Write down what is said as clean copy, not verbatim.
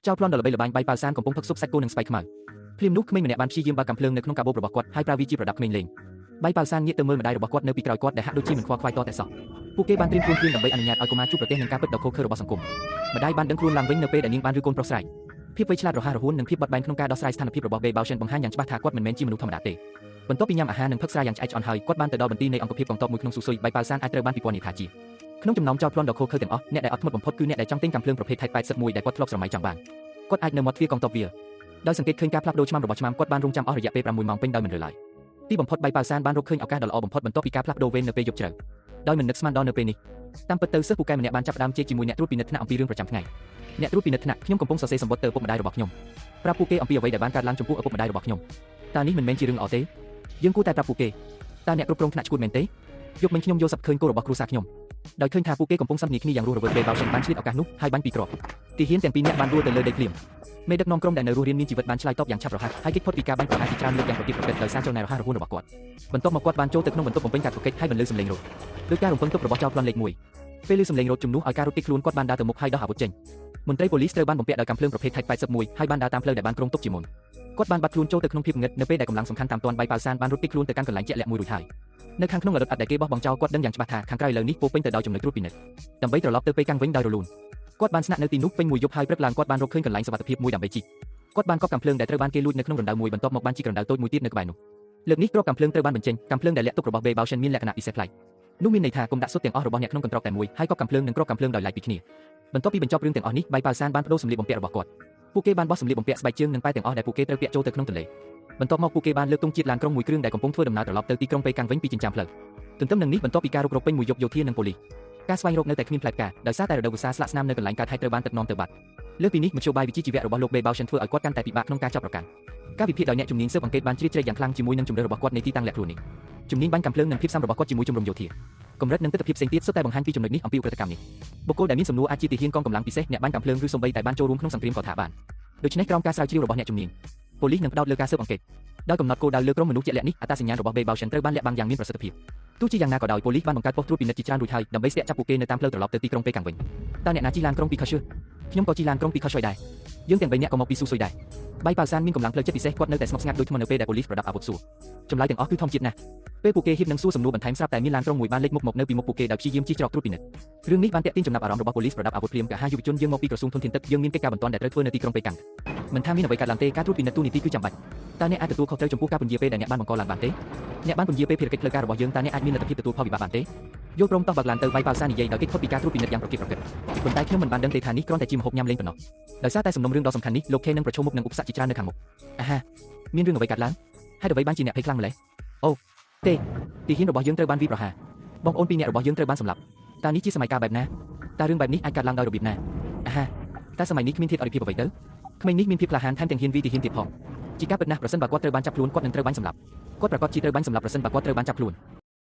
ចោលប្លន់ដ៏ល្បីល្បាញបៃប៉ាវសានកំពុងផឹកស៊ុបសាច់គោនិងស្បែកខ្មៅភ្លាមនោះក្មេងម្នាក់បានព្យាយាមបើកកាំភ្លើងនៅក្នុងកាបូបរបស់គាត់ហើយប្រើវាជាប្រដាប់ក្មេងលេងបៃប៉ាវសានងាកទៅមើលម្ដាយរបស់គាត់នៅពីក្រោយគាត់ដែលហាក់ដូចជាមិនខ្វល់ខ្វាយតតែសោះពួកគេបានត្រៀមខ្លួនភ្លាមដើម្បីអនុញ្ញាតឲ្យកុមារជួបប្រទះនឹងការពិតដ៏ឃោរឃៅរបស់សង្គមម្ដាយបានដឹងខ្លួនឡើងវិញនៅពេលដែលនាងបានឬកូនប្រុសស្រែកភាពវៃឆ្លាតរហ័សរហួននិងភាពបត់បែនក្នុងការដោះស្រាយស្ថានភាពរបស់ Bei Baoshan បង្ហាញយ៉ាងច្បាស់ថាគាត់មិនមែនជាមនុស្សធម្មតាទេបន្ទាប់ពីញ៉ាំអាហារនិងផឹកស្រាយ៉ាងឆ្អែតឆ្អន់ហើយគាត់បានទៅដល់បន្ទាយនៃអង្គភាពកងទ័ពមួយក្នុងស៊ូស៊ុយបៃប៉ាវសានអាចត្រូវបានពិពណ៌នាថាជាក្នុងចំណោមចោលប្លន់ដ៏ឃោរឃៅទាំងអស់អ្នកដែលអត់ធ្មត់បំផុតគឺអ្នកដែលចង់ទិញកាំភ្លើងប្រភេទ Type 81ដែលគាត់ធ្លាប់ស្រមៃចង់បានគាត់អាចនៅមាត់ទ្វារកងទ័ពវាដោយសង្កេតឃើញការផ្លាស់ប្ដូរឆ្មាំរបស់ឆ្មាំគាត់បានរងចាំអស់រយៈពេល6ម៉ោងពេញដោយមិនរើឡើយទីបំផុតបៃប៉ាវសានបានរកឃើញឱកាសដ៏ល្អបំផុតបន្ទាប់ពីការផ្លាស់ប្ដូរវេននៅពេលយប់ជ្រៅដោយមិននឹកស្មានដល់នៅពេលនេះតាមពិតទៅសិស្សពូកែម្នាក់បានចាប់ផ្ដើមជែកជាមួយអ្នកត្រួតពិនិត្យថ្នាក់អំពីរឿងប្រចាំថ្ងៃអ្នកត្រួតពិនិត្យថ្នាក់ខ្ញុំកំពុងសរសេរសម្បត្តិទៅឪពុកម្ដាយរបស់ខ្ញុំប្រាប់ពួកគេអំពីអ្វីដែលបានកើតឡើងចំពោះឪពុកម្ដាយរបស់ខ្ញុំតើនេះមិនមែនជារឿងល្អទេយើងគួរតែប្រាប់ពួកគេតើអ្នកគ្រប់គ្រងថ្នាក់ឈួតមែនទេយប់មិញខ្ញុំយល់សប្តិឃើញគោរបស់គ្រួសារខ្ញុំដោយឃើញថាពួកគេកំពុងសន្ទនាគ្នាយ៉ាងរស់រវើកពេលបោសិនបានឆ្លៀតឱកាសនោះហើយបាញ់ពីគ្រាប់ទាហានទាំងពីរនាក់បានដួលទៅលើដីភ្លាមមេដឹកនាំក្រុមដែលនៅរស់រានមានជីវិតបានឆ្លើយតបយ៉ាងឆាប់រហ័សហើយគេចផុតពីការបាញ់ប្រហារជាច្រើនលើកយ៉ាងប្រទាបប្រតិដោយសារចលនារហ័សរហួនរបស់គាត់បន្ទាប់មកគាត់បានចូលទៅក្នុងបន្ទប់បំពេញការធ្វើកិច្ចហើយបន្លឺសំឡេងរត់ដោយការរំពឹងទុករបស់ចោលប្លន់លេខ1ពេលលឺសំឡេងរត់ជំនួសឲ្យការរត់គេចខ្លួនគាត់បានដើរទៅមុខហើយដោះអាវុធចេញមន្ត្រីប៉ូលីសត្រូវបានបំពាក់ដោយកាំភ្លើងប្រភេទ Type 81ហើយបានដើរតាមផ្លូវដែលបានគ្រោងទុកជាមុនគាត់បានបាត់ខ្លួនចូលទៅក្នុងភាពងឹតនៅពេលដែលកម្លាំងសំខាន់តាមទាន់បៃប៉ាវសានបានរត់គេចខ្លួនទៅកាន់កន្លែងជាក់លាក់មួយរួចហើយនៅខាងក្នុងរថអត់ដែលគេបោះបង់ចោលគាត់ដឹងយ៉ាងច្បាស់ថាខាងក្រៅឥឡូវនេះពោពេញទៅដោយចំណុចត្រួតពិនិត្យដើម្បីត្រឡប់ទៅពេលកាំងវិញដោយរលូនគាត់បានស្នាក់នៅទីនោះពេញមួយយប់ហើយព្រឹកឡើងគាត់បានរកឃើញកន្លែងសុវត្ថិភាពមួយដើម្បីជីកគាត់បានកប់កាំភ្លើងដែលត្រូវបានគេលួចនៅក្នុងរណ្ដៅមួយបន្ទាប់មកបានជីករណ្ដៅតូចមួយទៀតនៅក្បែរនោះលើកនេះគ្រាប់កាំភ្លើងត្រូវបានបញ្ចេញកាំភ្លើងដែលលាក់ទុករបស់ Bei Baoshan មានលក្ខណៈពិសេសប្លែកនោះមានន័យថាគុំដាក់សុទ្ធទាំងអស់របស់អ្នកក្នុងកន្ត្រកតែមួយហើយកប់កាំភ្លើងនិងគ្រាប់កាំភ្លើងដោយឡែកពីគ្នាបន្ទាប់ពីបញ្ចប់រឿងទាំងអស់នេះបៃប៉ាវសានបានបដូរសម្លៀកបំពាក់របស់គាត់ពួកគេបានបោះសម្លៀកបំពាក់ស្បែកជើងនិងប៉ែទាំងអស់ដែលពួកគេត្រូវពាក់ចូលទៅក្នុងទន្លេបន្ទាប់មកពួកគេបានលើកទង់ជាតិឡានក្រុងមួយគ្រឿងដែលកំពុងធ្វើដំណើរត្រឡប់ទៅទីក្រុងប៉េកាំងវិញពីចិញ្ចើមផ្លូវទន្ទឹមនឹងនេះបន្ទាប់ពីការរុករកពេញមួយយប់យោធានិងប៉ូលីសការស្វែងរកនៅតែគ្មានផ្លែផ្កាដោយសារតែរដូវវស្សាស្លាកស្នាមនៅកន្លែងកើតហេតុត្រូវបានទឹកនាំទៅបាត់លើសពីនេះមធ្យោបាយវិជ្ជាជីវៈរបស់លោក Bei Baoshan ធ្វើឲ្យគាត់កាន់តែពិបាកក្នុងការចាប់ប្រកាន់ការវិភាគដោយអ្នកជំនាញស៊ើបអង្កេតបានជ្រៀតជ្រែកយ៉ាងខ្លាំងជាមួយនឹងជម្រើសរបស់គាត់នៃទីតាំងលាក់ខ្លួននេះជំនាញបាញ់កាំភ្លើងនិងភាពស៊ាំរបស់គាត់ជាមួយជំរំយោធាកម្រិតនិងទិដ្ឋភាពផ្សេងទៀតសុទ្ធតែបង្ហាញពីចំណុចនេះអំពីឧក្រិដ្ឋកម្មនេះបុគ្គលដែលមានសំណួរអាចជាទាហានកងកម្លាំងពិសេសអ្នកបាញ់កាំភ្លើងឬសូម្បីតែបានចូលរួមក្នុងសង្គ្រាមក៏ថាបានដូច្នេះក្រោមការស្រាវជ្រាវរបស់អ្នកជំនាញប៉ូលីសនឹងផ្ដោតលើការស៊ើបអង្កេតដោយកំណត់គោលដៅលើក្រុមមនុស្សជាក់លាក់នេះអត្តសញ្ញាណរបស់ Bei Baoshan ត្រូវបានលាក់បាំងយ៉ាងមានប្រសិទ្ធភាពទោះជាយ៉ាងណាក៏ដោយប៉ូលីសបានបង្កើតប៉ុស្តិ៍ត្រួតពិនិត្យជាច្រើនរួចហើយដើម្បីស្ទាក់ចាប់ពួកគេនៅតាមផ្លូវត្រឡប់ទៅទីក្រុងប៉េកាំងវិញតើអ្នកណាជិះឡានក្រុងពីខឈើខ្ញុំក៏ជិះឡានក្រុងពីខឈើដែរយើងទាំងបីនាក់ក៏មកពីស៊ូស៊ុយដែរបៃប៉ាវសានមានកម្លាំងផ្លូវចិត្តពិសេសគាត់នៅតែស្ងប់ស្ងាត់ដូចថ្មនៅពេលដែលប៉ូលីសប្រដាប់អាវុធសួរចម្លើយទាំងអស់គឺធម្មជាតិណាស់ពេលពួកគេហ៊ាននឹងសួរសំណួរបន្ថែមស្រាប់តែមានឡានក្រុងមួយបានលេចមុខមកនៅពីមុខពួកគេដោយព្យាយាមជិះច្រកត្រួតពិនិត្យរឿងនេះបានទាក់ទាញចំណាប់អារម្មណ៍របស់ប៉ូលីសប្រដាប់អាវុធភ្លាមកាហាយុវជនយើងមកពីក្រសួងធនធានទឹកយើងមានកិច្ចការបន្ទាន់ដែលត្រូវធ្វើនៅទីក្រុងប៉េកាំងមិនថាមានអ្វីកើតឡើងទេការត្រួតពិនិត្យទូនីតិគឺចាំបាច់តើអ្នកអាចទទួលខុសត្រូវចំពោះការពន្យាពេលដែលអ្នកបានបង្កឡើងបានទេអ្នកបានពន្យាពេលភារកិច្ចផ្លូវការរបស់យើងតើអ្នកអាចមានលទ្ធភាពទទួលផលវិបាកបានទេយល់ព្រមតោះបើកឡានទៅបៃប៉ាវសាននិយាយដោយគេចផុតពីការត្រួតពិនិត្យយ៉ាងប្រកៀកប្រកិតប៉ុន្តែខ្ញុំមិនបានដឹងទេថានេះគ្រាន់តែជាម្ហូបញ៉ាំលេងប៉ុណ្ណោះដោយសារតែសំណុំរឿងដ៏សំខាន់នេះលោកខេនឹងប្រឈមមុខនឹងឧបសគ្គជាច្រើននៅខាងមុខអាហាមានរឿងអ្វីកើតឡើងហេតុអ្វីបានជាអ្នកភ័យខ្លាំងម្ល៉េះអូទេទាហានរបស់យើងត្រូវបានវាយប្រហារបងប្អូនពីរនាក់របស់យើងត្រូវបានសម្លាប់តើនេះជាសម័យកាលបែបណាតើរឿងបែបនេះអាចកើតឡើងដោយរបៀបណាអាហាតើសម័យនេះគ្មានធាតុអរិភាពអ្វីទៅក្មេងនេះមានភាពក្លាហានថែមទាំងហ៊ានវាយទាហានទៀតផងជាការពិតណាស់ប្រសិនបើគាត់ត្រូវបានចាប់ខ្លួនគាត់នឹងត្រូវបាញ់សម្លាប់គាត់ប្រាកដជាត្រូវបាញ់សម្លាប់ប្រសិនបើគាត់ត្រូវបានចាប់ខ្លួន